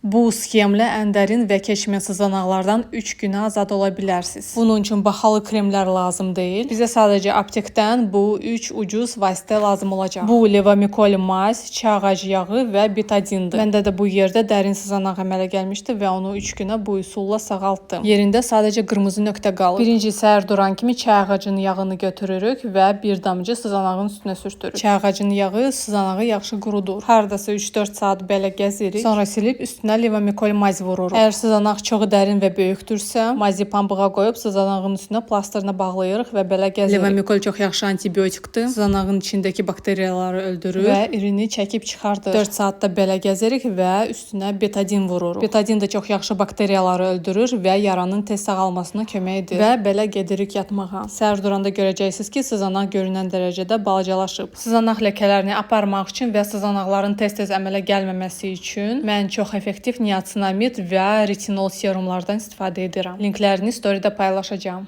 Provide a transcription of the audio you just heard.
Bu sxemlə ən dərin və keçməyən sızanaqlardan 3 günə azad ola bilərsiniz. Bunun üçün bahalı kremlər lazım deyil. Bizə sadəcə aptekdən bu 3 ucuz vasitə lazım olacaq. Bu Levomekol maz, çay ağacı yağı və betadindir. Məndə də bu yerdə dərin sızanaq əmələ gəlmişdi və onu 3 günə bu üsulla sağaltdım. Yerində sadəcə qırmızı nöqtə qalıb. Birinci səhər duran kimi çay ağacının yağını götürürük və bir damcı sızanağın üstünə sürtürük. Çay ağacının yağı sızanağı yaxşı qurudur. Hardasa 3-4 saat belə gəzirik. Sonra silib üstünə Levomekol maz vururuq. Əgər sızanaq çox dərin və böyükdürsə, mazi pambığa qoyub sızanağın üstünə plastırına bağlayırıq və belə gəzirik. Levomekol çox yaxşı antibiotikdir. Sızanağın içindəki bakteriyaları öldürür və irini çəkib çıxardır. 4 saatda belə gəzirik və üstünə betadin vururuq. Betadin də çox yaxşı bakteriyaları öldürür və yaranın tez sağalmasına kömək edir. Və belə gedirik yatmağa. Səhər duranda görəcəksiniz ki, sızanaq görünən dərəcədə balacalaşıb. Sızanaq ləkələrini aparmaq üçün və sızanaqların tez-tez əmələ gəlməməsi üçün mən çox effektiv niacinamid və retinol serumlardan istifadə edirəm. Linklərini storydə paylaşacağam.